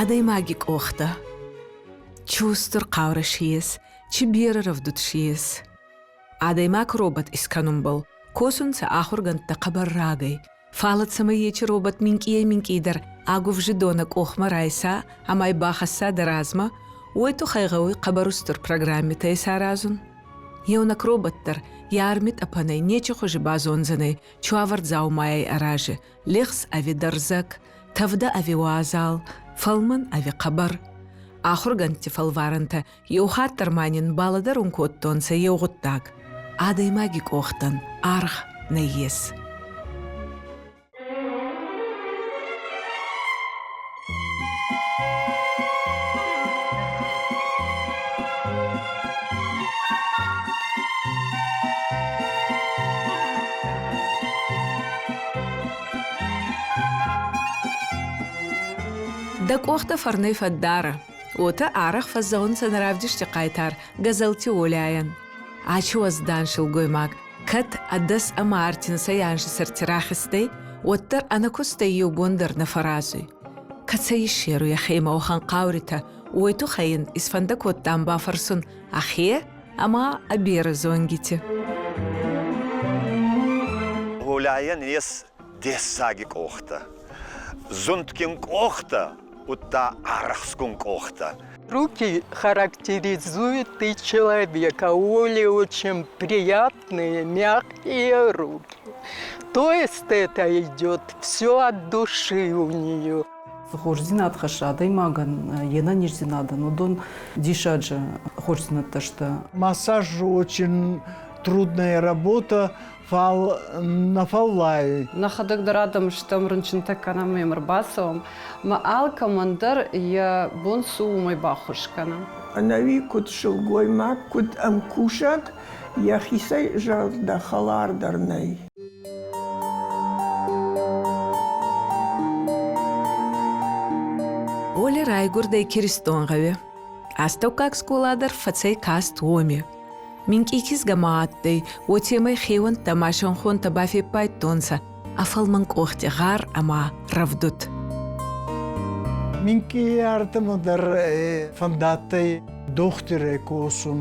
Адӕймаги къохтӕ. Чи устур хъаурӕ си ес, чи берӕ рӕвдуд си ес. Адӕймаг робот искӕнунбӕл косунцӕ ахургӕндтӕ хъӕбӕр рагӕй, фал цӕмӕй ечи робот минкъийӕй-минкъийдӕр агувзи донӕ къохмӕ райса ӕма ӕй бахӕсса дӕ размӕ, уой туххӕй гъӕуй хъӕбӕр устур программитӕ исаразун. Еунӕг робот дӕр е арми тъӕпӕнӕй нечи хузи базондзӕнӕй, чуавӕр дзаумайӕй аразы, лӕгъз ӕви дӕрзӕг, тӕвдӕ ӕви уазал, фӕлмӕн ӕви хъӕбӕр. Ахургӕндти фӕлварӕнтӕ еу хатт дӕр ма нин балӕдӕрун кодтонцӕ еу гъуддаг: адӕймаги къохтӕн аргъ нӕййес. Дӕ къохтӕ фӕрнӕй фӕддарӕ. Уотӕ арӕх фӕззӕгъунцӕ нӕ равдисти хъайтар Гӕзӕлти Оляйӕн. Ачи уӕздан силгоймаг, кӕд ӕдӕс ӕма ӕртинсӕй анзи сӕрти рахизтӕй, уӕддӕр ӕнӕкустӕй еу бон дӕр нӕ фӕразуй. Кӕцӕй иссеруй ӕхемӕ уӕхӕн хъауритӕ, уой туххӕй ин исфӕндӕ кодтан бафӕрсун ӕхе ӕма ӕ берӕ зонгити. Оляйӕн ес дессаги къохтӕ. Зундгин къохтӕ, удта арӕхстгун къохтӕ. Руки характеризуют и человека. У Оли очень приятные, мягкие руки. То есть это идет все от души у нее. Цы хорздзинад хӕссы адӕймагӕн, йе нӕниздзинадӕн, уыдон диссаджы хорздзинӕдтӕ сты. Массаж очень трудная работа, фал нӕ фӕллайы. Нӕхӕдӕг дӕр адӕм стӕм, рынчынтӕ кӕнӕм ӕмӕ ӕрбацӕуӕм. Мӕ алкӕмӕн дӕр йӕ бон цы у, уымӕй баххуыс кӕнӕм. Ӕнӕуи куыд сылгоймаг, куыд ӕмкусӕг, йӕхицӕй зӕрдӕхӕлардӕр нӕй. Оля райгурдӕй Киристонгъӕуи. Астӕуккаг скъола дӕр фӕцӕй каст уоми. Минкъий кизгӕ ма адтӕй, уотемӕй хеуӕнттӕ ма сӕнхонтӕ бафеппайдтонцӕ ӕ фӕлмӕн къохти гъар ӕма рӕвдуд. Минкъий ардӕмӕ дӕр фӕндадтӕй дохтирӕй косун.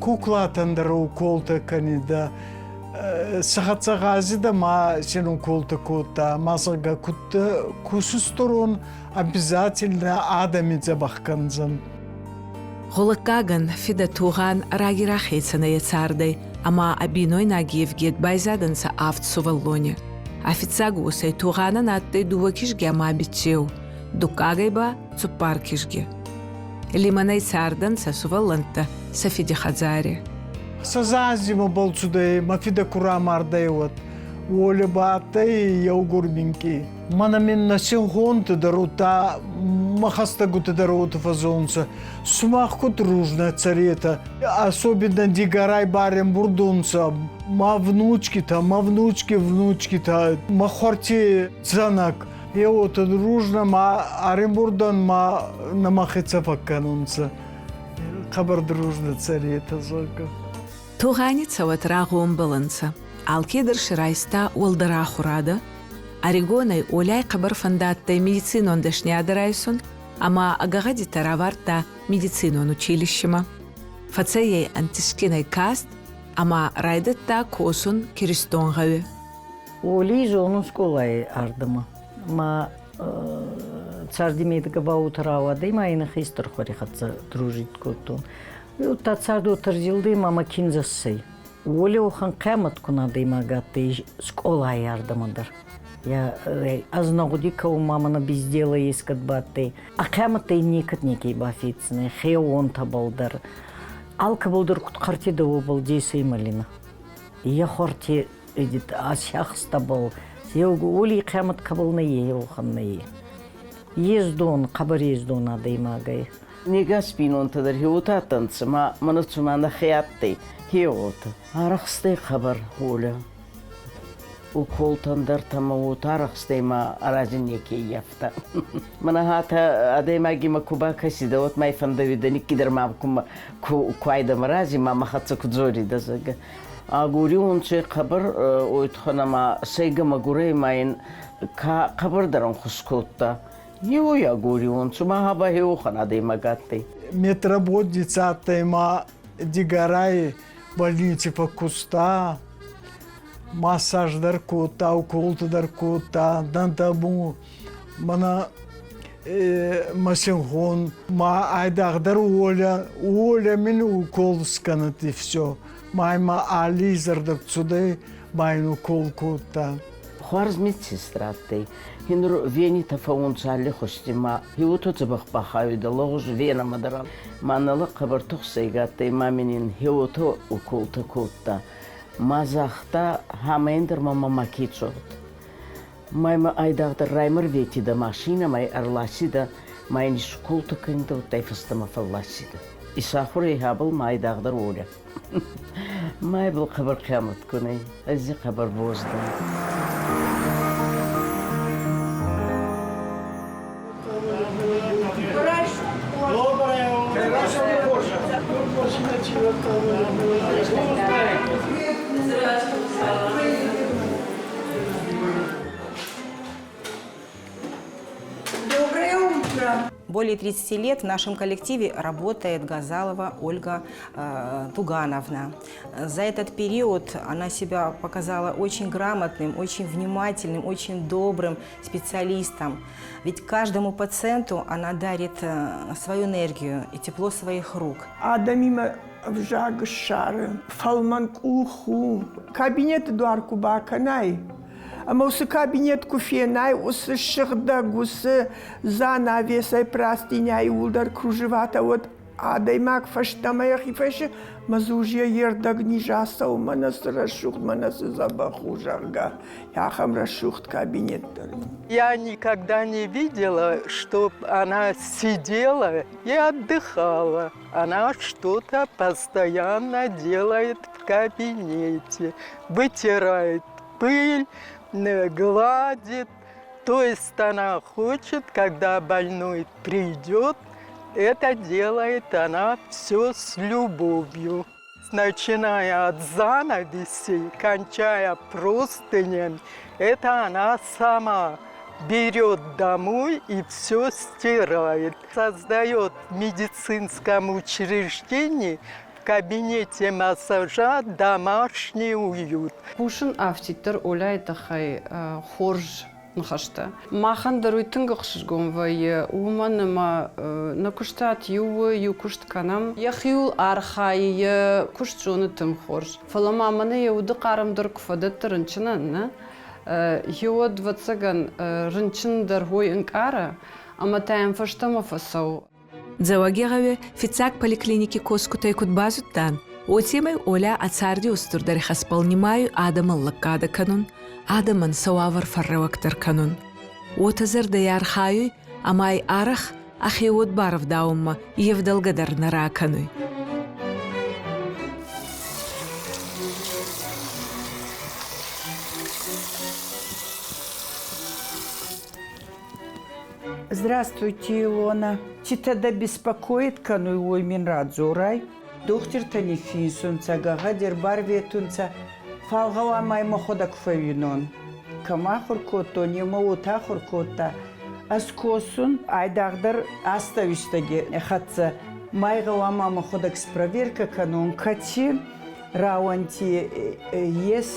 Куклатӕн дӕр уколтӕ кӕнидӕ. Сӕхӕцӕгъазидӕ ма син уколтӕ кодта. Ма зӕгъгӕ, куд кусусторон обязательно адӕми дзӕбӕх кӕндзӕн. Гъулӕггагӕн, фидӕ Тугъан раги рахецӕн ӕй ӕ цардӕй ӕма ӕ бийнойнаг Евгед байзадӕнцӕ авд сувӕллони. Ӕ фиццаг уосӕй Тугъанӕн адтӕй дууӕ кизги ӕма биццеу, дуккагӕй ба цуппар кизги. Лимӕнӕй цардӕнцӕ сувӕллӕнттӕ сӕ фиди хӕдзари. Сӕ зазимӕ бӕлцудӕй мӕ фидӕ ку рамардӕй, уӕд уоли ба адтӕй еугур минкъий. Мӕнӕ мин нӕ синхонти дӕр удта мӕ хӕстӕгути дӕр уотӕ фӕззонунцӕ. Сумах куд дружно цӕретӕ, особенно Дигорай барӕмбурдунцӕ ма внучкитӕ, ма внучки внучкитӕ, ма хуӕрти зӕнӕг. Е уотӕ дружно ма ӕрӕмбурдӕн ма нӕмӕ хецӕ фӕккӕнунцӕ. Хъӕбӕр дружно цӕретӕ, зӕгъгӕ. Тугъани цӕуӕт рагъомбӕл ӕнцӕ. Алкедӕр си райста уӕлдӕр ахурадӕ. Ӕригонӕй Оляй хъӕбӕр фӕндадтӕй медицинон дӕсниадӕ райсун ӕма гӕгъӕдитӕ равардта медицинон училищемӕ. Фӕцӕй ӕй ӕнтистгинӕй каст ӕма райдӕдта косун Киристонгъӕуи. Оли зонун скъолай ардӕмӕ. Ма царди медӕгӕ ба уотӕ рауадӕй, ма ин хестӕр хуӕри хӕццӕ дружить кодтон. Удта цард уотӕ рзилдӕй, ма мӕ киндзӕ иссӕй. Уоли уӕхӕн хъиамӕт ку адӕймаг адтӕй скъолай ардӕмӕ дӕр. Ӕз нӕ гъуди кӕун ма мӕнӕ без дела ескӕд бадтӕй. А хъиамӕттӕй некӕд неке бафеддзӕнӕй, хеуонтӕбӕл дӕр. Алкӕбӕл дӕр куд хъӕртидӕ, уобӕл десӕй мӕлинӕ. Е хуӕрти сиахстӕбӕл, уоли хъиамӕт кӕбӕл нӕййе, еуӕхӕн нӕййе. Ездон, хъӕбӕр ездон адӕймагӕй. Не гас бийнонтӕ дӕр хеуотӕ адтӕнцӕ, ма мӕнӕ цума нӕхе адтӕй хеуотӕ. Арӕхстӕй хъӕбӕр Оля. Уколтӕн дӕр тӕмӕ уотӕ арӕхстӕй ма арази неке ййафта. Мӕнӕ хатӕ адӕймагимӕ ку бакӕсидӕ, уӕд мӕй фӕндӕуидӕ никкидӕр ма ку айдӕмӕ рази ма мӕ хӕццӕ ку дзоридӕ, зӕгъгӕ. Агориуонцӕ хъӕбӕр уой туххӕн ӕма сӕйгӕ мӕгурӕй ма ин ка хъӕбӕрдӕр ӕнхус кодта. Еуей агориуон, цума хаба хеуӕхӕн адӕймаг адтӕй. Медработница адтӕй ма Дигорай больници фӕккуста, массаж дӕр кодта, уколтӕ дӕр кодта, дӕнтӕбу мӕнӕ мӕ синхон, ма айдагъдӕр уоля, уоля мин укол скӕнӕд и все. Ма ма алли зӕрдӕ цудӕй, ма ин укол кодта. Хуарз медсестра адтӕй. Хинур венитӕ фӕуунцӕ алли хузти, ма хеуотӕ дзӕбӕх бахауидӕ лӕгъуз венӕмӕ дӕр. Ма нӕ лӕг хъӕбӕр тухсӕйгӕ адтӕй, ма мин ин хеуотӕ уколтӕ кодта. Ма загъта, хӕмӕндӕр мӕмӕ маке цогъд. Ма имӕ айдагъдӕр раймӕрветидӕ машинӕмӕ ӕрласидӕ, ма ин исуколтӕ кӕнидӕ, удта фӕстӕмӕ фӕлласидӕ. Исахур ӕй хӕбӕл ма айдагъдӕр уолӕ. Ма ибӕл хъӕбӕр хъиамӕтгун ӕй, ӕз ди хъӕбӕр боз дӕн. Доброе утро! Более 30 лет в нашем коллективе работает Газалова Ольга Тугановна. За этот период она себя показала очень грамотным, очень внимательным, очень добрым специалистом. Ведь каждому пациенту она дарит свою энергию и тепло своих рук. Адӕмимӕ ӕвзаг ссары, фӕлмӕн къух у. Кабинеты дуар куы бакӕнай, ӕмӕ уыцы кабинет куы фенай, уыцы сыгъдӕг, уыцы занавесӕй простыняй иууылдӕр кружеватӕ, уӕд адӕймаг фӕстӕмӕ йӕхи фӕисы, мӕ дзы йе рдӕг низ ацӕуы, мӕнӕ цы рӕсугъд, мӕнӕ цы дзӕбӕх у, зӕгъгӕ, ахӕм рӕсугъд кабинет дӕр. Я никогда не видела, чтоб она сидела и отдыхала. Она что-то постоянно делает в кабинете, вытирает пыль, гладит. То есть она хочет, когда больной придет, это делает она все с любовью. Начиная от занавесей, кончая простынями, это она сама берет домой и все стирает. Создает в медицинском учреждении в кабинете массажа домашний уют. Кусын афтиддӕр Оляйы тыххӕй хорз ныхӕстӕ. Махӕн дӕр уый тынг ӕхсызгон вӕййы, уымӕн ӕмӕ нӕ куыстат иу иу куыст кӕнӕм. Йӕхиуыл архайы, йӕ куыст зоны тынг хорз. Фӕлӕ ма мӕнӕ йӕ уды хъарм дӕр куы фӕдӕтты рынчынӕн, нӕ? Йеуӕд, ӕвӕццӕгӕн, рынчын дӕр уой ӕнкъары, ӕмӕ та йӕм фӕстӕмӕ фӕцӕуы. Дзӕуӕгигъӕуи фиццаг поликлиники косгутӕй куд базудтан, уотемӕй Оля ӕ царди устурдӕр ихӕсбӕл нимайуй адӕмӕн лӕггадӕ кӕнун, адӕмӕн сӕ уавӕр фӕррӕуӕгдӕр кӕнун. Уотӕ зӕрдӕй архайуй ӕма ӕй арӕх ӕхе уод барӕвдаунмӕ евдӕлгӕ дӕр нӕ ракӕнуй. Здравствуйте, Илона. Ци дӕ беспокоит кӕнуй, уой мин радзорай. Дохтиртӕ ниффинсунцӕ, гӕгъӕди ӕрбарветунцӕ, фал гъӕуама мӕхуӕдӕг фӕууинон. Кӕмӕ ахур кодтон, е мӕ уотӕ ахур кодта. Ӕз косун айдагъдӕр астӕуистӕги хӕццӕ. Май гъӕуама мӕхуӕдӕг спроверкӕ кӕнон, кӕци рауӕнти ес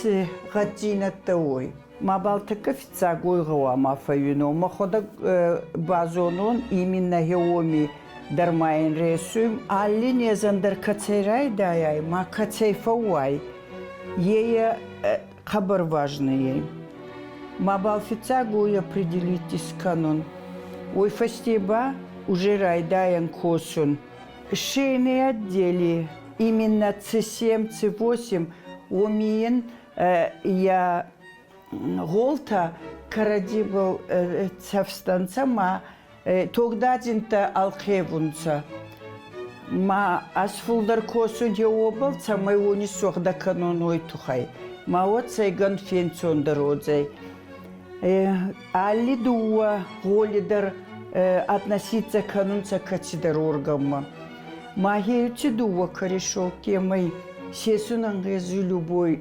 гъӕддзийнӕдтӕ, уой. Мабал тӕккӕ фиццаг уой гъӕуама фӕууинон, мӕхуӕдӕг базонон именно уоми дӕр ма ин ресуй. Алли незӕн дӕр кӕцӕй райдайай, ма кӕцӕй фӕууай, е хъӕбӕр важный ӕй. Ма бал фиццаг уой определить искӕнун. Уой фӕсте ба уже райдайӕн косун. Шейные отделе именно C7, C8 уоми ин йӕ гъолтӕ кӕрӕдзебӕл цӕфстӕнцӕ ма тогдадзинтӕ ӕлхъевунцӕ. Ма ӕз фулдӕр косун уобӕл, цӕмӕй уони сугъдӕ кӕнон уой туххӕй. Ма уӕд сӕйгӕн фенцондӕр уодзӕй. Алли дууӕ гъоли дӕр относиться кӕнунцӕ кӕцидӕр органмӕ. Ма хеуци дууӕ корешоккемӕй сесун ӕнгъезуй любой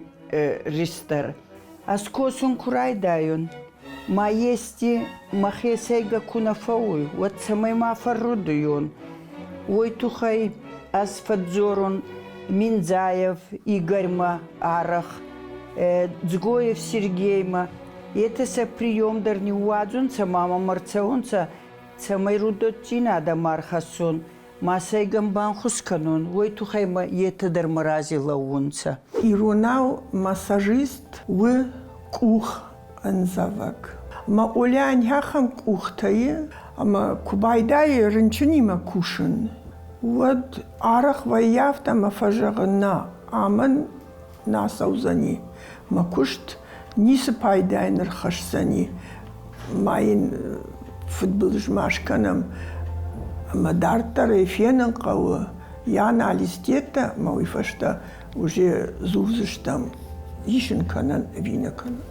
ристӕр. Ӕз косун ку райдайун, ма ести мӕхе сӕйгӕ ку нӕ фӕууй, уӕд цӕмӕй ма фӕррудуйон, уой туххӕй ӕз фӕдздзорун Миндзаев Игорьмӕ арӕх, Дзгоев Сергеймӕ. Етӕ сӕ прием дӕр ниууадзунцӕ ма мӕмӕ ӕрцӕунцӕ, цӕмӕй рудотдзийнадӕ ма ӕрхӕссон, ма сӕйгӕн банхус кӕнон, уой туххӕй ма етӕ дӕр мӕ рази лӕуунцӕ. Иронау массажист у къух ӕндзӕвӕг. Ӕмӕ Оляйӕн ахӕм къухтӕ и, ӕмӕ куы байдайы рынчынимӕ кусын, уӕд арӕх вӕййы афтӕ ӕмӕ фӕзӕгъы, нӕ, амӕн нӕ ацӕудзӕни, мӕ куыст ницы пайда йын ӕрхӕсдзӕни, ма йын фыдбылыз ма скӕнӕм. Ӕмӕ дарддӕр ӕй фенын хъӕуы йӕ анализтӕ ӕмӕ уый фӕстӕ уже дзурдзыстӕм, ис ын кӕнӕн ӕви нӕ кӕнӕн.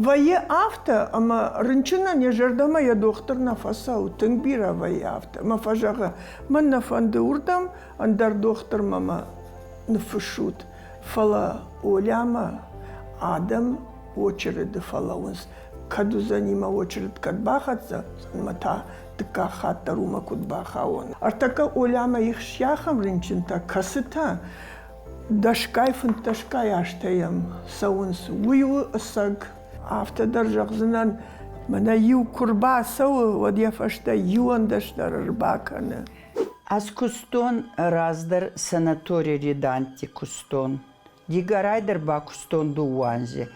Вӕййы афтӕ, ӕмӕ рынчынӕн йӕ зӕрдӕмӕ йӕ дохтыр нӕ фӕцӕуы, тынг бирӕ вӕййы афтӕ, ӕмӕ фӕзӕгъы, мӕн нӕ фӕнды уырдӕм, ӕндӕр дохтырмӕ мӕ ныффыссут. Фӕлӕ Олямӕ адӕм очереды фӕлӕууынц. Кӕд уыдзӕни мӕ очеред, кӕд бахӕццӕ, ӕмӕ та дыккаг хатт дӕр уымӕ куыд бахауон. Ӕртӕккӕ Олямӕ их сиахӕм рынчынтӕ, кӕцытӕ дӕсгай, фынддӕсгай азтӕ йӕм цӕуынц, уый у ӕцӕг. Афтӕ дӕр зӕгъдзынӕн, мӕнӕ иу куы рбацӕуы, уӕд йӕ фӕстӕ иуӕндӕс дӕр ӕрбакӕны. Ӕз кустон раздӕр санаторий Реданти кустон. Дигорай дӕр бакустон дууӕ анзи.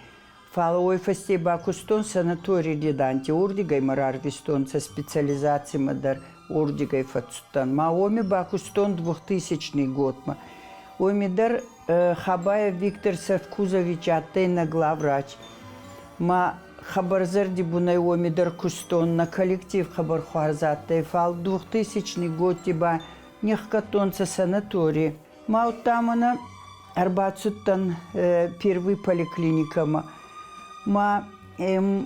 Фал уой фӕсте бакустон санаторий Реданти. Уордигӕй мӕ рарвистонцӕ специализацимӕ дӕр, уордигӕй фӕццудтӕн. Ма уоми бакустон двухтысячный годмӕ. Уоми дӕр Хабаев Виктор Савкузович адтӕй нӕ главврач. Ма хабарзӕрди бунӕй уоми дӕр кустон, нӕ коллектив хъӕбӕр хуарз адтӕй, фал двухтысячный годти ба нихгӕдтонцӕ санаторий. Ма удта мӕнӕ ӕрбацудтӕн первый поликлиникӕмӕ. Ма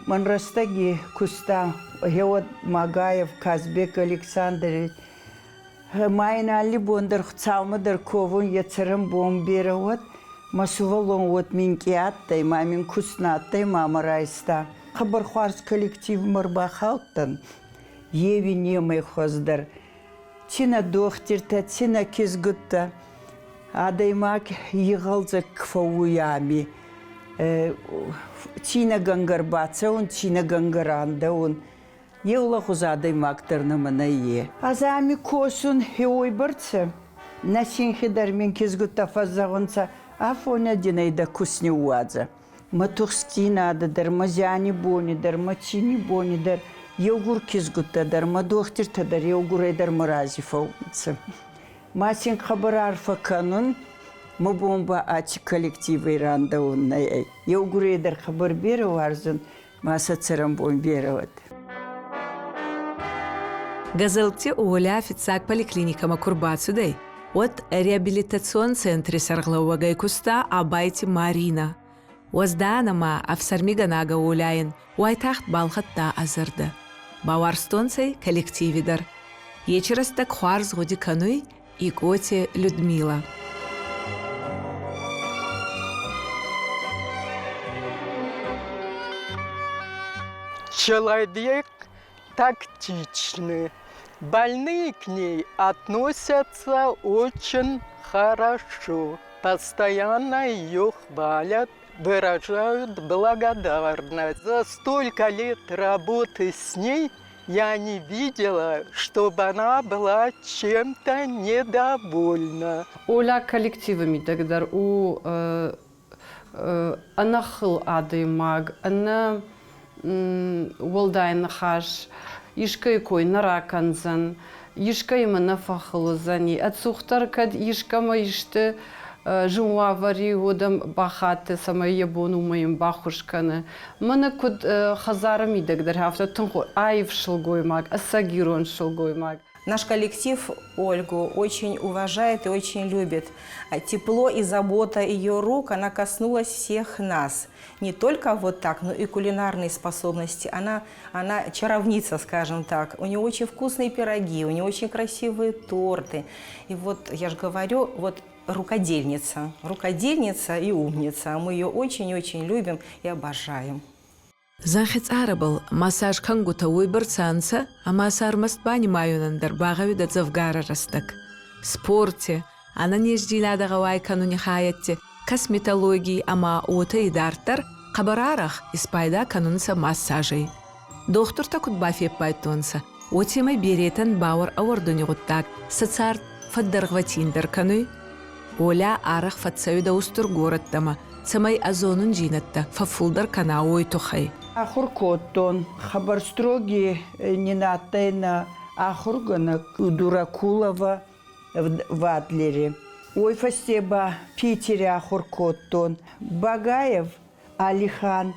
мӕн рӕстӕги куста гъеуӕд Магаев Казбек Александрович. Ма ин алли бон дӕр Хуцаумӕ дӕр ковун, е цӕрӕнбон берӕ уӕд. Мӕ сувӕллон уод минкъий адтӕй, ма мин куст нӕ адтӕй, ма мӕ райста. Хъӕбӕр хуарз коллективмӕ ӕрбахаудтӕн. Еуи немӕй хуӕздӕр. Ци нӕ дохтиртӕ, ци нӕ кизгуттӕ. Адӕймаг игъӕлдзӕг фӕууй ами. Цийнӕгӕнгӕ ӕрбацӕун, цийнӕгӕнгӕ рандӕун. Еу лӕгъуз адӕймаг дӕр нӕмӕ нӕййе. Ӕз ами косун хеуойбӕрцӕ. Нӕ синхи дӕр мин кизгуттӕ фӕззӕгъунцӕ, афонӕ дин ӕй дӕ куст ниууадзӕ. Мӕ тухстдзийнадӕ дӕр, мӕ зиани бони дӕр, мӕ цийни бони дӕр, еугур кизгуттӕ дӕр, мӕ дохтиртӕ дӕр еугурӕй дӕр мӕ рази фӕуунцӕ. Ма син хъӕбӕр арфӕ кӕнун, мӕ бон ба аци коллективӕй рандӕун нӕй. Еугурӕй дӕр хъӕбӕр берӕ уарзун, ма сӕ цӕрӕнбон берӕ уӕд. Газелти Оля фиццаг поликлиникӕмӕ ку рбацудӕй, уӕд реабилитацион центри сӕргълӕууӕгӕй куста Абайти Маринӕ. Уӕздан ӕма ӕфсӕрмигӕнагӕ Оляйӕн уайтагъд балхӕдта ӕ зӕрдӕ. Бауарзтонцӕ коллективи дӕр. Ечи рӕстӕг хуарз гъуди кӕнуй Икъоти Людмила. Человек тактичный. Больные к ней относятся очень хорошо. Постоянно ее хвалят, выражают благодарность. За столько лет работы с ней я не видела, чтобы она была чем-то недовольна. Оля коллективы мидӕг дӕр у ӕнӕхыл адӕймаг, ӕнӕ Уӕлдай ныхас искӕй кой нӕ ракӕндзӕн, искӕимӕ нӕ фӕхыл уыдзӕни. Ӕдзухдӕр кӕд искӕмӕ исты зын уавӕр и, уӕд ӕм бахаты, цӕмӕй йӕ бон уымӕй йын баххуыс кӕны. Мӕнӕ куыд хӕдзары мидӕг дӕр афтӕ тынг аив сылгоймаг, ӕцӕг ирон сылгоймаг. Наш коллектив Ольгу очень уважает и очень любит. Тепло и забота ее рук, она коснулась всех нас. Не только вот так, но и кулинарные способности. Она чаровница, скажем так. У нее очень вкусные пироги, у нее очень красивые торты. И вот я же говорю, вот рукодельница. Рукодельница и умница. Мы ее очень-очень любим и обожаем. Зӕнхи цъарӕбӕл массаж кӕнгутӕ уойбӕрцӕ ӕнцӕ, ӕма сӕ ӕрмӕст банимайунӕн дӕр багъӕуидӕ дзӕвгарӕ рӕстӕг. Спорти, ӕнӕнездзийнадӕ гъӕуай кӕнуни хайӕдти, косметологий ӕма уотӕ идарддӕр хъӕбӕр арӕх испайда кӕнунцӕ массажӕй. Дохтуртӕ куд бафеппайдтонцӕ, уотемӕй беретӕн бауӕр ӕуӕрдуни гъуддаг сӕ цард фӕддӕргъвӕтиндӕр кӕнуй. Оля арӕх фӕццӕуидӕ устур горӕттӕмӕ, цӕмӕй ӕ зонундзийнӕдтӕ фӕффулдӕр кӕна, уой туххӕй. Ахур кодтон. Хабар строгий не адтӕй нӕ ахургӕнӕг Дуракулова в Адлере. Уой фӕсте ба Питери ахур кодтон. Багаев Алихан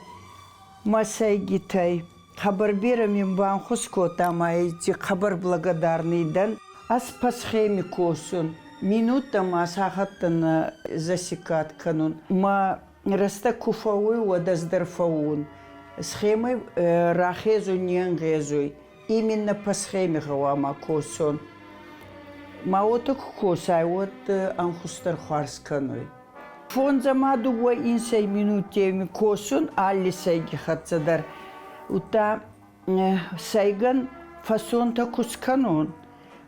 мӕ сӕйгитӕй хъӕбӕр берӕ мин банхус кодта ӕма еци хъӕбӕр благодарный дӕн. Ӕз по схеме косун. Минуттӕ ма сахаттӕн засекать кӕнун. Мӕ рӕстӕг ку фӕууй, уӕд ӕз дӕр фӕуун. Схемӕй рахезун не нгъезуй. Именно по схеме гъӕуама косон. Ма уотӕ ку косай, уӕд ӕнхус дӕр хуарз кӕнуй. Фондз ӕма дууӕ инсӕй минуттеми косун алли сӕйги хӕццӕ дӕр. Удта сӕйгӕн фӕсонтӕ ку скӕнон,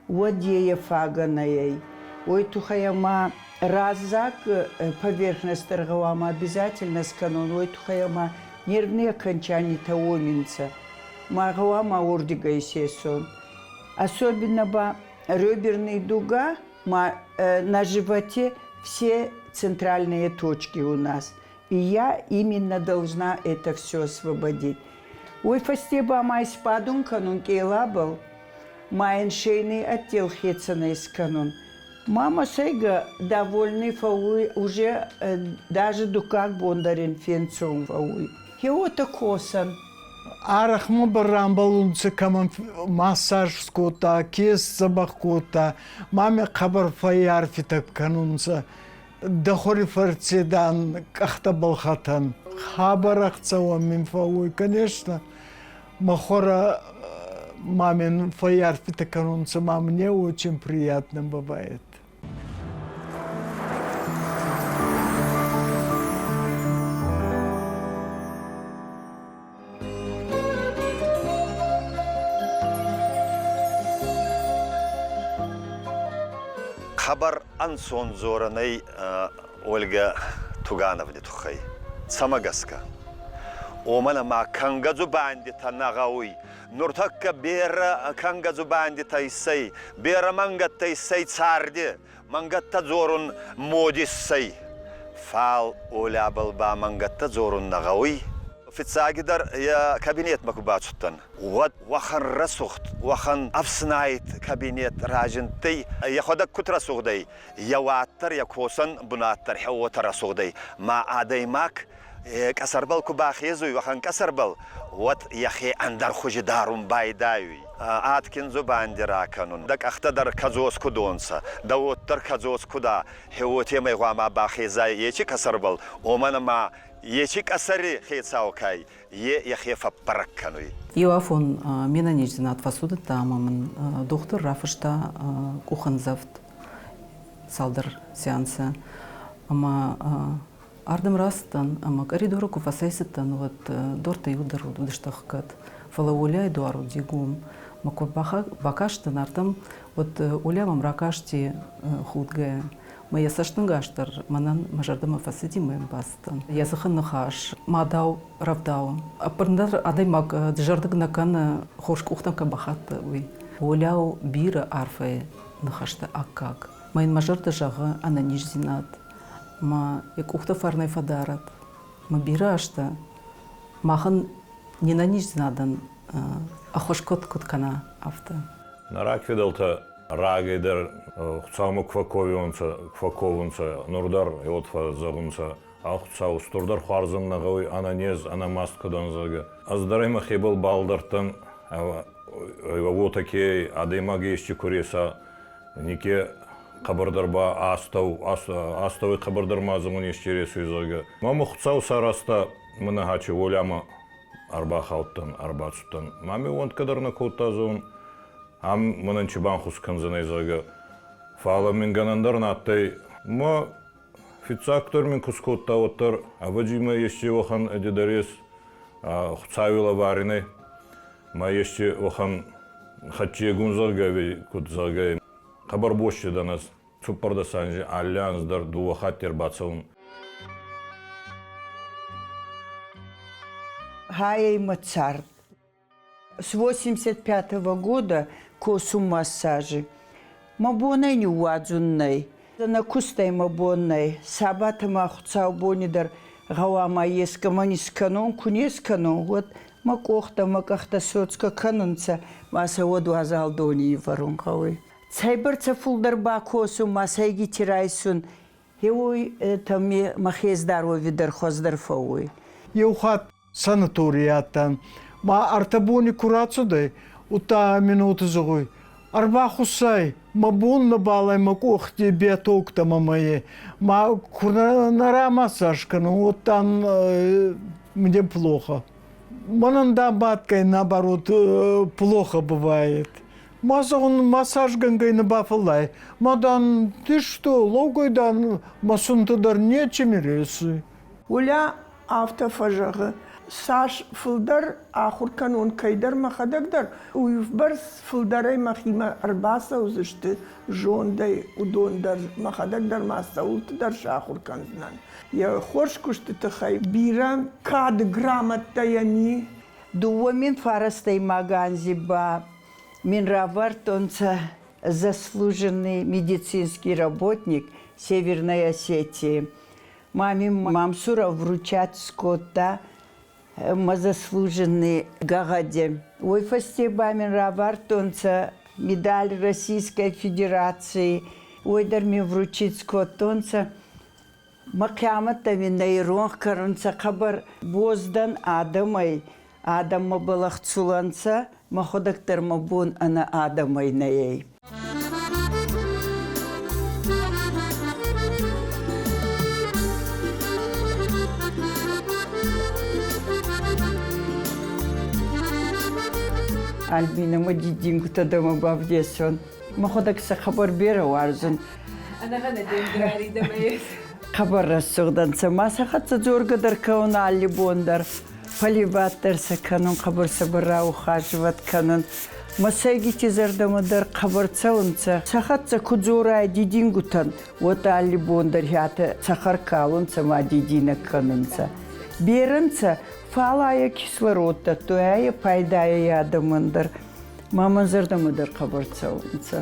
уӕд е фагӕ нӕй. Уой туххӕй ӕма раззаг поверхность дӕр гъӕуама обязательно скӕнон, уой туххӕй ӕма нервные окончанитӕ уоми нцӕ. Ма гъӕуама уордигӕй исесон. Особенно ба реберный дуга ма на животе все центральные точки у нас. И я именно должна это все освободить. Уой фӕсте ба ма исбадун кӕнун къелабӕл, ма ин шейный отдел хецӕнӕй искӕнун. Мама сӕйгӕ довольный фӕууй, уже даже дуккаг бон дӕр ин фенцон фӕууй. Хеуотӕ косӕн. Арӕх ма рамбӕлунцӕ, кӕмӕн массаж скодта, ке сдзӕбӕх кодта, ма мӕ хъӕбӕр фӕййарфитӕ кӕнунцӕ. Дӕ хури фӕрци, дан, къӕхтӕбӕл хӕтӕн. Хабар ӕхцӕуӕн мин фӕууй, конечно. Мӕ хуӕрӕ ма мин фӕййарфитӕ кӕнунцӕ, ма мне очень приятно бывает. Хабар ӕнцон дзорӕнӕй Ольгӕ Тугановни туххӕй. Цӕмӕ гӕсгӕ? Уомӕн ӕма кӕнгӕ дзубандитӕ нӕ гъӕуй. Нуртӕккӕ берӕ кӕнгӕ дзубандитӕ иссӕй, берӕ мӕнгӕттӕ иссӕй царди, мӕнгӕттӕ дзорун моди иссӕй. Фал Олябӕл ба мӕнгӕттӕ дзорун нӕ гъӕуй. Фиццагидӕр йӕ кабинетмӕ ку бацудтӕн, уӕд уӕхӕн рӕсугъд, уӕхӕн ӕфснайд кабинет разиндтӕй, йӕхуӕдӕг куд рӕсугъд ӕй, йӕ уат дӕр, йӕ косӕн бунат дӕр уотӕ рӕсугъд ӕй. Ма адӕймаг къӕсӕрбӕл ку бахезуй, уӕхӕн къӕсӕрбӕл, уӕд йӕхе ӕндӕр хузи дарун байдайуй. Адгин дзубанди ракӕнун, дӕ къӕхтӕ дӕр кӕдзос ку донцӕ, дӕ уод дӕр кӕдзос ку да, уотемӕй гъуама бахезай ечи къӕсӕрбӕл, уомӕн ӕма ечи къӕсӕри хецау кай, е йӕхе фӕббӕрӕг кӕнуй. Иу афон ме нӕниздзинад фӕцудыдта ӕмӕ мын дохтыр рафыста къухӕндзӕвд цалдӕр сеансы. Ӕмӕ ардӕм рацыдтӕн ӕмӕ коридоры куы фӕцӕйцыдтӕн, уӕд дуӕрттӕ иуылдӕр уыдысты ӕхгӕд. Фӕлӕ Оляйы дуар уыди гом. Мӕ куы бакастӕн ардӕм, уӕд Оля мӕм ракасти худгӕйӕ. Мӕ йӕ цӕстӕнгас дӕр мӕнӕн мӕ зӕрдӕмӕ фӕцыди мӕ йӕм бацыдтӕн. Йӕ дзыхы ныхас мадау рӕвдауы. Ӕппындӕр адӕймаг дызӕрдыг нӕ кӕны, хорз къухтӕм кӕм бахатт, уый. Оля у бирӕ арфӕйы ныхӕсты аккаг. Мӕ йын мӕ зӕрдӕ зӕгъы ӕнӕниздзинад, мӕ йӕ къухтӕ фӕрнӕй фӕдарӕд. Мӕ бирӕ азтӕ махӕн Не нӕниздзинадӕн ӕххуыс куыд куыд кӕна, афтӕ. Нӕ рагфидӕлтӕ рагӕй дӕр Хуцаумӕ ку фӕкковионцӕ, ку фӕкковунцӕ, нур дӕр уод фӕззӕгъунцӕ, а Хуцау устурдӕр хуарзӕн нӕ гъӕуй ӕнӕнез, ӕнӕмаст куд ан, зӕгъгӕ. Ӕз дӕр ӕй мӕхебӕл балдӕрдтӕн, уотӕ ке адӕймаг ести ку реса, нике хъӕбӕрдӕр ба астӕу, астӕуи хъӕбӕрдӕр ма зӕгъун ести ресуй, зӕгъгӕ. Ма Хуцау саразта мӕнӕ хачи уолӕмӕ ӕрбахаудтӕн, ӕрбацудтӕн. Ма ме уӕндгӕ дӕр нӕ кодта зӕгъун, ам мӕнӕн чи банхус кӕндзӕнӕй, зӕгъгӕ. Фалӕ мин гӕнӕн дӕр нӕ адтӕй. Ма фиццагдӕр мин ку скодта, уӕддӕр, ӕвӕдзи мӕ ести уӕхӕн ӕдедӕр ес Хуцауи лӕваринӕй, ма ести уӕхӕн хӕччегун, зӕгъгӕ, куд зӕгъгӕ, хъӕбӕр босчи дӕн ӕз. Цуппӕрдӕс анзи алли анз дӕр дууӕ хатти ӕрбацӕун. Хайӕй мӕ цард. С 85-го года косун массажи. Мӕ бонӕй ниууадзун нӕй. Нӕ кустӕй мӕ бон нӕй. Сабаты ма хуцаубони дӕр гъӕуама ескӕмӕн искӕнон, ку не скӕнон, уӕд мӕ къохтӕ, мӕ къӕхтӕ соцгӕ кӕнунцӕ, ма сӕ уӕд уазал дони ивӕрун гъӕуй. Цӕйбӕрцӕ фулдӕр бакосун ма сӕйгити райсун, уой мӕхе здоровье дӕр хуӕздӕр фӕууй. Еу хатт санаторий адтӕн. Ма ӕртӕ бони ку рацудӕй, удта минуты зӕгъуй, ӕрбахуссай, мӕ бон нӕбал ӕй мӕ къохти биотоктӕ мӕмӕ Ма ку нӕ рамассаж кӕнун, уӕдта мне плохо. Мӕнӕн дам бадгӕй наоборот плохо бывает. Ма зӕгъун, массажгӕнгӕй нӕ бафӕллай. Ма дан, ты что, логой дан, ма сунтӕ дӕр нечем ресы. Оля афтӕ фӕзӕгъы, цас фылдӕр ахуыр кӕнон кӕйдӕр мӕхӕдӕг дӕр, уыйбӕрц фылдӕрӕй мӕхимӕ ӕрбацӕудзысты зондӕй, уыдон дӕр, мӕхӕдӕг дӕр ма цӕуылты дӕр сахуыр кӕндзынӕн. Йӕ хорз куысты тыххӕй бирӕ кады грамоттӕ йӕм и. 2009 анзи ба мин равардтонцӕ заслуженный медицинский работник Северной Осетии. Маме Мамсуров вручать скодта ма заслуженный гӕгъӕди. Уой фӕсте ба мин равардтонцӕ медаль Российской Федерации. Уой дӕр мин вручить скодтонцӕ. Мӕ хъиамӕттӕ мин нӕ иронх кӕнунцӕ хъӕбӕр боз дӕн адӕмӕй. Адӕм мӕбӕл ӕхцулӕнцӕ, мӕхуӕдӕг дӕр мӕ бон ӕнӕ адӕмӕй нӕ ӕй. Альбина ма дидингутӕ дӕмӕ бавдесон. Мӕхуӕдӕг сӕ хъӕбӕр берӕ уарзун. Хъӕбӕр рӕсугъд ӕнцӕ. Ма сӕ хӕццӕ дзоргӕ дӕр кӕун алли бон дӕр. Поливат дӕр сӕ кӕнун, хъӕбӕр сӕбӕр раухаживать кӕнун. Ма сӕйгити зӕрдӕмӕ дӕр хъӕбӕр цӕунцӕ. Сӕ хӕццӕ ку дзорай дидингутӕн, уӕд алли бон дӕр хятӕ цӕхӕр калунцӕ ма дидинӕг кӕнунцӕ. Берӕ нцӕ, фал айӕ кислород дӕттуй, айӕ пайдайӕй адӕмӕн дӕр. Ма мӕн зӕрдӕмӕ дӕр хъӕбӕр цӕунцӕ.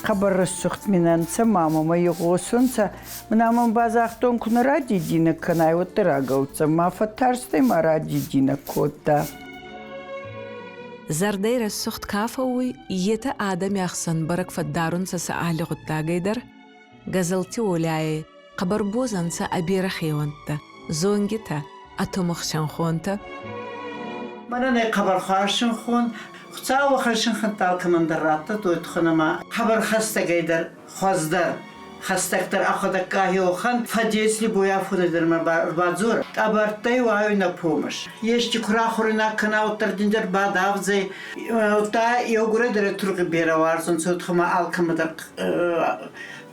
Хъӕбӕр рӕсугъд мин ӕнцӕ, ма мӕмӕ игъосунцӕ. Мӕнӕ мӕн ба загътон, ку нӕ радидинӕг кӕнай, уӕддӕр рагӕлдзӕн. Ма фӕттарстӕй ма радидинӕг кодта. Зӕрдӕй рӕсугъд ка фӕууй, етӕ адӕми ӕхсӕн бӕрӕг фӕддарунцӕ сӕ алли гъуддагӕй дӕр. Газалти Оляйӕй хъӕбӕр боз ӕнцӕ ӕ берӕ хеуӕнттӕ, зонгитӕ, атомӕхсӕнхонтӕ. Мӕнӕн ӕй хъӕбӕр хуарз синхон, Хуцау уӕхӕн синхӕнттӕ алкӕмӕн дӕр раттӕд, уой туххӕн ӕма хъӕбӕр хӕстӕгӕй дӕр хуӕздӕр хӕстӕгдӕр ӕхуӕдӕгка хеуӕхӕн фӕдесли бойафонӕ дӕр ма ӕрбадзор. Къӕбӕрттӕй уайуй нӕ помощь. Ести ку рахуруйнаг кӕна, уӕддӕр дин дӕр бадавдзӕй. Удта еугурӕй дӕр тургъи берӕ уарзунцӕ, уотӕ алкӕмӕ дӕр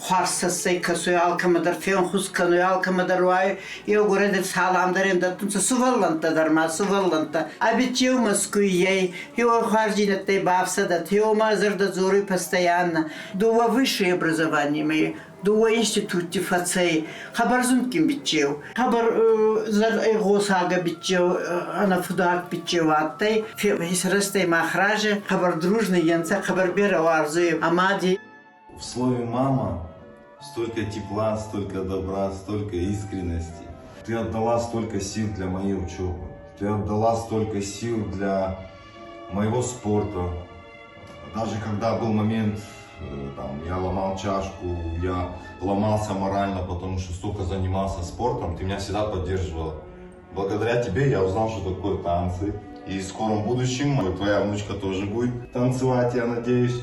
хуарз цӕстӕй кӕсуй, алкӕмӕ дӕр фенхус кӕнуй, алкӕмӕ дӕр уайуй, еугурӕй дӕр салам дӕр ин дӕттунцӕ, сувӕллӕнттӕ дӕр ма сувӕллӕнттӕ. Абитчеу Мӕскуййӕй, еу хуарздзийнӕдтӕй бафсӕдӕт, еумӕ зӕрдӕ дзоруй постоянно. Дууӕ высшее образование дууӕ институтти фӕцӕй, хъӕбӕр зундгин биччеу, хъӕбӕр гъосагӕ биччеу, ӕнӕфудаг биччеу адтӕй. Исрӕзтӕй мах разе, хъӕбӕр дружный ӕнцӕ, хъӕбӕр берӕ уарзуй ӕ мади. В слове «мама» столько тепла, столько добра, столько искренности. Ты отдала столько сил для моей учебы. Ты отдала столько сил для моего спорта. Даже когда был момент, там, я ломал чашку, я ломался морально, потому что столько занимался спортом, ты меня всегда поддерживала. Благодаря тебе я узнал, что такое танцы. И в скором будущем твоя внучка тоже будет танцевать, я надеюсь.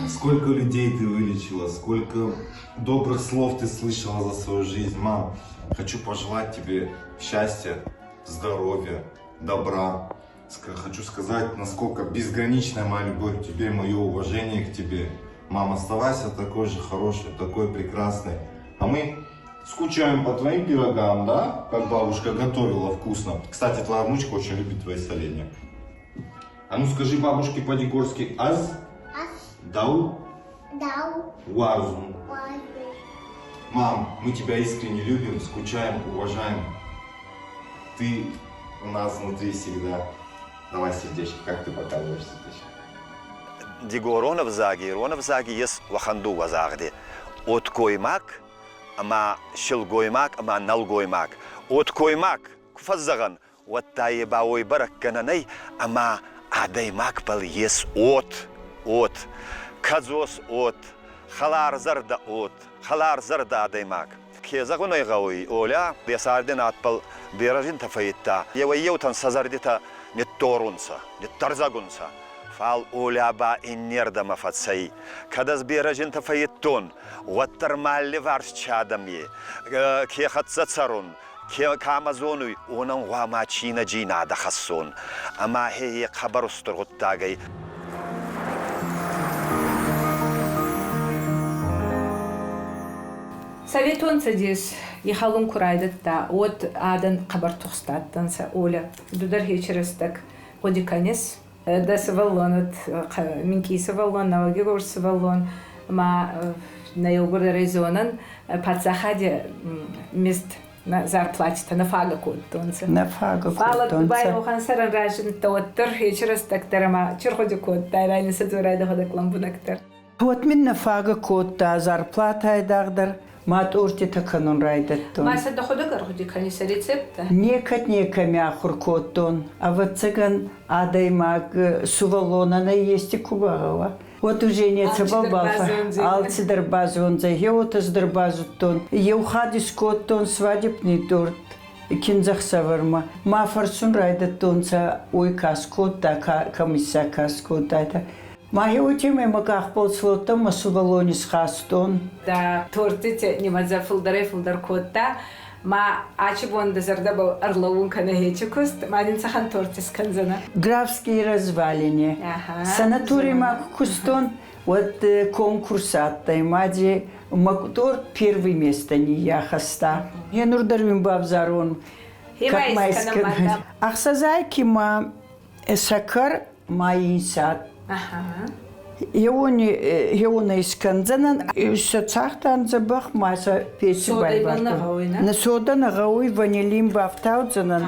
Сколько людей ты вылечила, сколько добрых слов ты слышала за свою жизнь. Мам, хочу пожелать тебе счастья, здоровья, добра. Хочу сказать, насколько безграничная моя любовь к тебе, мое уважение к тебе. Мам, оставайся такой же хорошей, такой прекрасной. А мы скучаем по твоим пирогам, да? Как бабушка готовила вкусно. Кстати, твоя внучка очень любит твои соленья. А ну скажи бабушке по-дигорски аз. Дау. Дау. Уарзун. Мам, мы тебя искренне любим, скучаем, уважаем. Ты у нас внутри всегда. Давай сердечко, как ты показываешь сердечко? Дигорон ӕвзаги, ирон ӕвзаги ес уӕхӕн дууӕ загъди: Откоймаг ӕма силгоймаг ӕма нӕлгоймаг. Откоймаг ку фӕззӕгъӕн, уӕдта е ба уой бӕрӕггӕнӕн ӕй, ӕма адӕймагбӕл ес уод, уод, кӕдзос уод, хӕларзӕрдӕ уод, хӕларзӕрдӕ адӕймаг. Ке зӕгъун ӕй гъӕуй, Оля йӕ царди надбӕл берӕ зинтӕ фӕййидта. Еуӕй-еутӕн сӕ зӕрдитӕ нитторунцӕ, ниттӕрзӕгунцӕ. Фал Оля ба иннердӕмӕ фӕцӕй. Кӕд ӕз берӕ зинтӕ фӕййидтон, уӕддӕр ма алливарс чи адӕми, ке хӕццӕ цӕрун, ке кӕмӕ зонуй, уонӕн гъуама чинӕджийнадӕ хӕссон. Ӕма хе хъӕбӕр устур гъуддаг ӕй. Советон Цӕдес ихӕлун ку райдӕдта, уӕд адӕн хъӕбӕр тухст адтӕнцӕ. Оля, ду дӕр хечи рӕстӕг гъуди кӕнис? Дӕ сувӕллон, минкъий сувӕллон, нӕуӕгигурд сувӕллон, ма нӕ еугурдӕрӕй зонӕн, паддзахади мизд зарплатитӕ нӕ фагӕ кодтонцӕ. Нӕ фагӕ кодтонцӕ. Фал байрохӕн сӕрӕн разиндтӕ уӕддӕр хечи рӕстӕг дӕр ӕма чи ргъуди кодтай, райнӕ сӕ дзорай дӕхуӕдӕг лӕмбунӕгдӕр. Уӕд мин нӕ фагӕ кодта зарплатӕ айдагъдӕр, ма тъортитӕ кӕнун райдӕдтон. Ма сӕ дӕхуӕдӕг ӕргъуди кӕнисӕ рецепттӕ? Некӕд некӕми ахур кодтон. Ӕвӕццӕгӕн, адӕймаг сувӕллонӕн ӕй ести ку багъӕуа, уӕд уже нецӕбӕл алцидӕр базондзӕй. Гъе дӕр базудтон. Еу хатт искодтон свадебный торт киндзӕхсӕвӕрмӕ. Ма фӕрсун райдӕдтонцӕ, уой ка скодта, кӕми сӕ ка скодтайтӕ. Ма уотемӕй мӕ къахбӕл слодтӕн, мӕ сувӕллони схастон. Дӕ тортити нимӕдзӕ фулдӕрӕй-фулдӕр кодта, ма ачи бон дӕ зӕрдӕбӕл ӕрлӕуун кӕнӕ хечи куст, ма дин цӕхӕн торт искӕндзӕнӕ? Графские развалини. Санаторий ма ку кустон, уӕд конкурс адтӕй, ма ди мӕ торт первый место ниййахӕста. Е нур дӕр уин бавзарон, как ма искӕнӕн. Ӕхсӕзӕйки ма сӕкӕр ма инсад. Еуони еуонӕ искӕндзӕнӕн, сӕ цагътан дзӕбӕх ма сӕ пеци байвардтон. Нӕ содӕ нӕ гъӕуй, ванилин бафтаудзӕнӕн.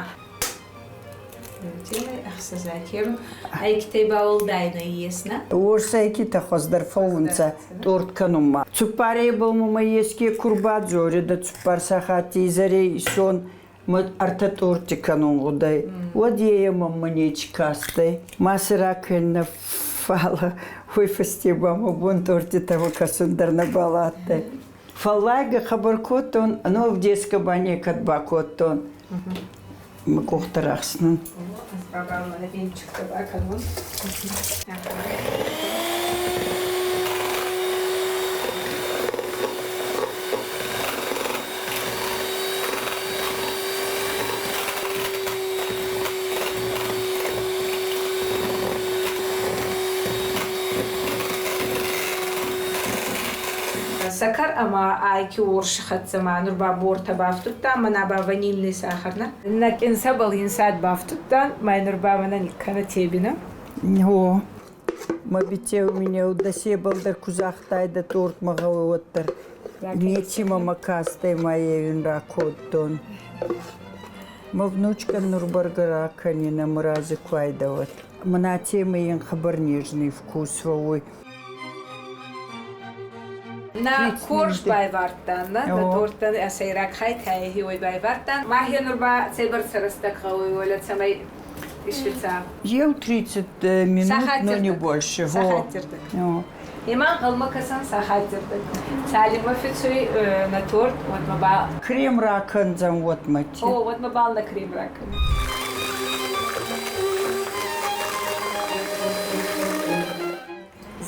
Ӕйкитӕй ба уӕлдай нӕййес, нӕ? Уорс ӕйкитӕ хуӕздӕр фӕуунцӕ торт кӕнунмӕ. Цуппарей бӕлмӕ еске ку рбадзоридӕ цуппар сахатти изӕрӕй исон ма ӕртӕ торти кӕнун гъудӕй, уӕд е мӕммӕ нечи кастӕй. Ма си ракӕннӕ, фалӕ уой фӕсте ба мӕ бон тортитӕмӕ кӕсун дӕр нӕбал адтӕй. Фӕллайгӕ хабар кодтон, но в детском ба некӕд бакодтон. Мӕ къухтӕ рахснун. Венчиктӕ бакӕнун. Сӕкӕр ӕма айки уорси хӕццӕ ма нур ба бортӕ бафтудта, мӕнӕ ба ванильный сахар нӕ. Нӕ къинсӕбӕл инсад бафтудтан, ма нур ба мӕнӕ никкӕнӕ тебинӕ. О, мӕ биццеу мин еу дӕсебӕл дӕр ку загътайдӕ торт мӕ гъӕуй, уӕддӕр неци мӕмӕ кастӕй ма ин ракодтон. Мӕ внучкӕн нур бӕргӕ ракӕнинӕ мӕ рази ку айдӕуӕд. Мӕнӕ темӕ ин хъӕбӕр нежный вкус фӕууй. Нӕ хорз байвардтан, нӕ тортӕн ӕ сӕйраг хайтӕй уой байвардтан. Махе нур ба цӕйбӕрцӕ рӕстӕг гъӕуй, уоля цӕмӕй исфица? Еу 30 минут, но не больше. Сахатирдӕг. Ема ӕнхъӕлмӕ кӕсӕн сахатирдӕг. Цалинмӕ фицуй нӕ торт, уӕдмӕ ба... Крем ракӕндзӕн уӕдмӕ. О, уӕдмӕ бал нӕ крем ракӕн.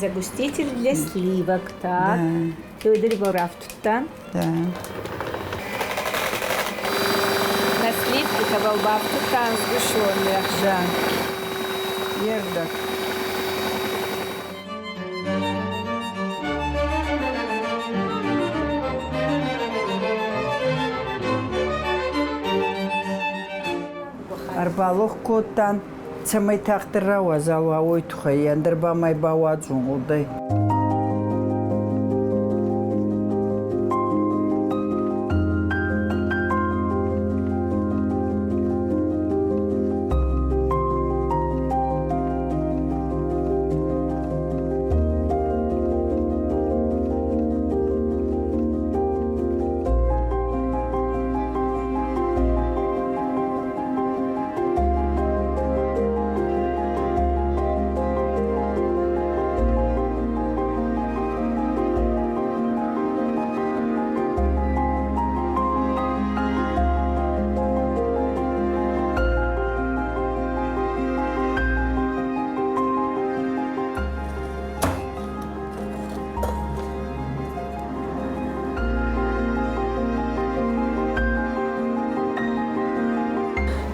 Загуститель для сливок, так. Тойдыр рафтуттан. Да. На сливки табал бафтуттан сгущенных. Да. Ердак. Ӕрбалух кодтан, цӕмӕй тагъддӕр рауазал уа, уой туххӕй, ӕндӕр ба мӕ бауадзун гъудӕй.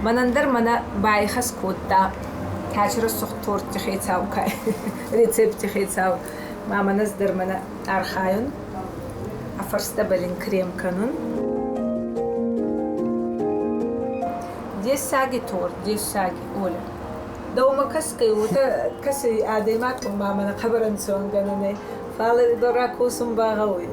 Мӕнӕн дӕр мӕнӕ байхӕс кодта кӕчи рӕсугъд тортти хецау рецепти хецау. Ма мӕнӕс дӕр мӕнӕ архайун, а фӕрстӕбӕл ин крем кӕнун. Дессаги торт, дессаги, Оля. Дӕумӕ кӕсгӕй, уотӕ кӕсуй адӕймаг, ма мӕнӕ хъӕбӕр ӕнцонгӕнӕн ӕй, фал ракосун ба гъӕуй.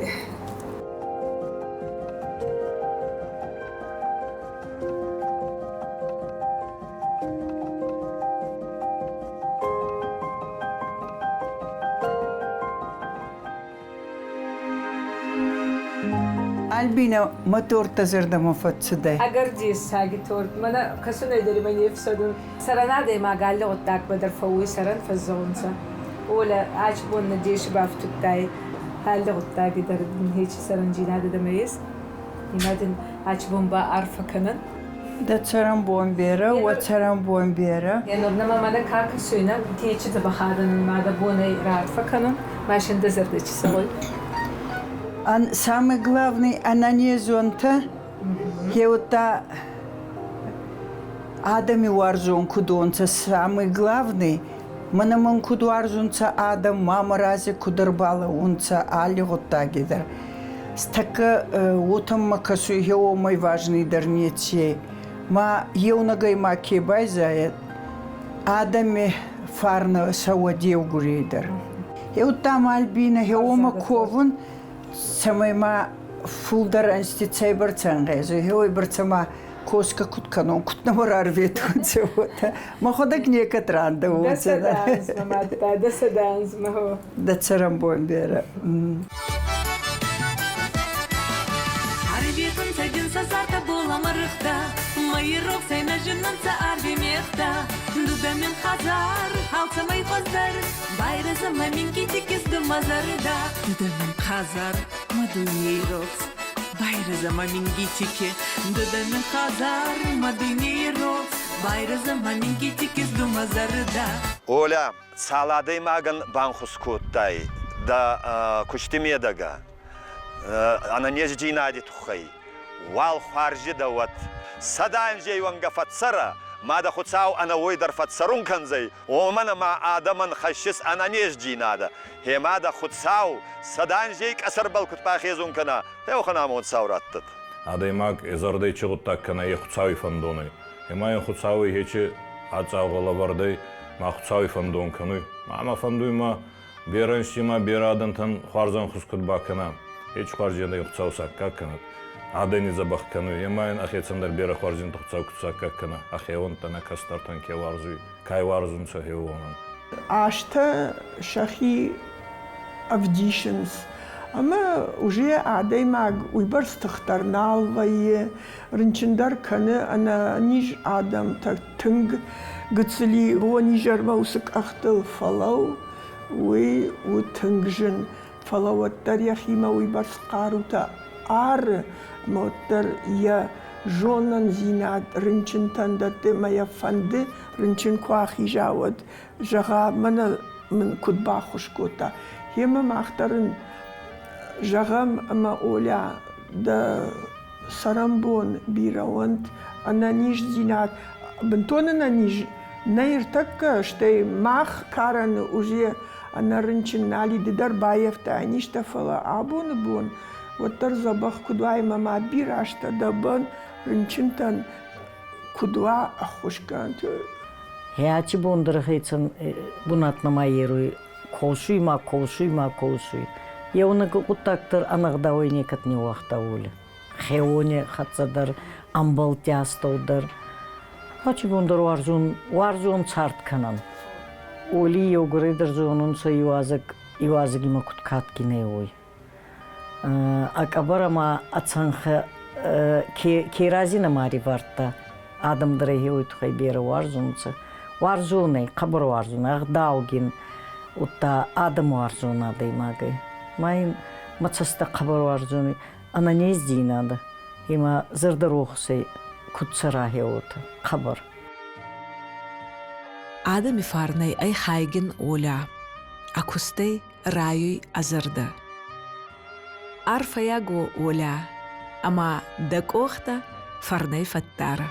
Альбина, мӕ торт зӕрдӕмӕ фӕццудӕй. Ӕгӕр дессаги торт. Мӕнӕ кӕсунӕй дӕр имӕ не фсӕдун. Сӕрӕн адӕймаг алли гъуддагмӕ дӕр фӕууй сӕрӕн фӕззӕгъунцӕ. Оля, ач бон нӕ деси бафтудтай. Алли гъуддаги дӕр дин хечи сӕрӕндзийнадӕ дӕмӕ ес. Имӕ дин ач бон ба арфӕ кӕнӕн. Дӕ цӕрӕнбон берӕ, уӕ цӕрӕнбон берӕ. Нур нӕмӕ мӕнӕ ка кӕсуйна, течи дзӕбӕхадӕн ма дӕ бонӕй раарфӕ кӕнун. Машин дӕ зӕрдӕ чи цӕуй? Самый главный ӕнӕнезонтӕ, хеута адӕми уарзон куд уонцӕ, самый главный, мӕнӕ мӕн куд уарзунцӕ адӕм, ма мӕ рази куд ӕрбалӕуунцӕ алли гъуддаги дӕр. Тӕккӕ уотӕ мӕ кӕсуй, хе уомӕй важныйдӕр неци ӕй. Ма еунӕгӕй ма ке байзайӕд, адӕми фарнӕ сӕ уӕд еугурей дӕр. Еудта ма Альбинӕ хеуомӕ ковун, цӕмӕй ма фулдӕр ӕнзти цӕйбӕрцӕ ӕнгъезуй, хеуойбӕрцӕ ма косгӕ куд кӕнон, куд нӕмӕ рарветунцӕ, уотӕ. Мӕхуӕдӕг некӕд рандӕуонцӕ. Дӕ сӕдӕ анзмӕ, мадта, дӕ сӕдӕ анзмӕ. Дӕ цӕрӕнбон берӕ. Арветунцӕ дин сӕ зартӕ боламӕргътӕ, Мӕйи рохсӕй нӕ зиннунцӕ арви мегътӕ. Ду дӕ мин хӕдзар, алцӕмӕй хуӕздӕр, Байрӕзӕ мӕ минкъий тикис ду мӕ зӕрдӕ. Ду дӕ мин хӕдзар, мӕ дуйней рохс, Байрӕзӕ мӕ минкъий тике. Ду дӕ мин хӕдзар, мӕ дуйней рохс, Байрӕзӕ мӕ минкъий тикис ду мӕ зӕрдӕ. Оля, цал адӕймагӕн банхус кодтай дӕ кусти медӕгӕ ӕнӕнездзийнади туххӕй, уал хуарзи дӕ уӕд. Сӕдӕ анзей уӕнгӕ фӕццӕрӕ, ма дӕ Хуцау ӕнӕуой дӕр фӕццӕрун кӕндзӕй, уомӕн ӕма адӕмӕн хӕссис ӕнӕнездзийнадӕ. Гъема дӕ Хуцау сӕдӕ анзей къӕсӕрбӕл куд бахезун кӕна, еуӕхӕн амонд сау раттӕд. Адӕймаг ӕ зӕрдӕй чи гъуддаг кӕна, е Хуцауи фӕндонӕй. Ӕма ин Хуцауи хечи ацъагъуӕ лӕвӕрдӕй ма Хуцауи фӕндон кӕнуй. Ма мӕ фӕндуй ма берӕ ӕнзти ма берӕ адӕмтӕн хуарз ӕнхус куд бакӕна. Ечи хуарздзийнадӕ Хуцау саккаг кӕнӕд. Адӕни дзӕбӕх кӕнуй. Ӕма ин ӕхецӕн дӕр берӕ хуарздзийнадӕ Хуцау куд саккаг кӕна. Ӕ хеуӕнттӕн, ӕ кӕстӕртӕн ке уарзуй, ка уарзунцӕ хеуонӕн. Азтӕ сӕхи ӕвдисынц. Ӕмӕ уже адӕймаг уыйбӕрц тых дӕр нал вӕййы, рынчын дӕр кӕны, ӕнӕниз адӕмтӕ тынг гыццыли бонизӕрмӕ уыцы къӕхтыл фӕлӕуу, уый у тынг зын. Фӕлӕ уӕддӕр йӕхимӕ уыйбӕрц хъарутӕ ары, ӕмӕ уӕддӕр йӕ зонындзинад рынчынтӕн дӕтты ӕмӕ йӕ фӕнды, рынчын куы ахиза, уӕд зӕгъа, мӕнӕ мын куыд баххуыс кодта. Гъемӕ мах дӕр ын зӕгъӕм, ӕмӕ Оля, дӕ цӕрӕнбон бирӕ уӕнт, ӕнӕниздзинад, бынтон ӕнӕниз нӕ ӕртӕккӕ, стӕй мах карӕны уже ӕнӕрынчын нал и, ды дӕр баййӕфтай низтӕ, фӕлӕ абоны бон уӕддӕр дзӕбӕх куыд уай ӕмӕ ма бирӕ азтӕ дӕ бон рынчынтӕн куыд уа ӕххуысгӕнӕг. Хӕчи бон дӕр хецӕн бунат нӕма еруй, косуй ма косуй ма косуй. Еунӕг гъуддаг дӕр ӕнӕгъдауӕй некӕд ниууагъта Оля. Хеуони хӕццӕ дӕр, ӕмбӕлтти астӕу дӕр. Хӕчи бон дӕр уарзон, уарзон цард кӕнӕн. Оли еугурӕй дӕр зонунцӕ иуазӕг, иуазӕгимӕ куд кадгин ӕй, уой. Ӕ къӕбӕр ӕма ӕ цӕнхӕ ке рази нӕма ӕривардта, адӕм дӕр ӕй уой туххӕй берӕ уарзунцӕ. Уарзон ӕй, хъӕбӕр уарзон, ӕгъдаугин, удта адӕмуарзон адӕймаг ӕй. Ма ин мӕ цӕстӕ хъӕбӕр уарзун ӕнӕнездзийнадӕ имӕ зӕрдӕрохсӕй куд цӕра уотӕ хъӕбӕр. Адӕми фарнӕй ӕй хайгин Оля, ӕ кустӕй райуй ӕ зӕрдӕ. Арфӕйаг уо, Оля, ӕма дӕ къохтӕ фӕрнӕй фӕддарӕ.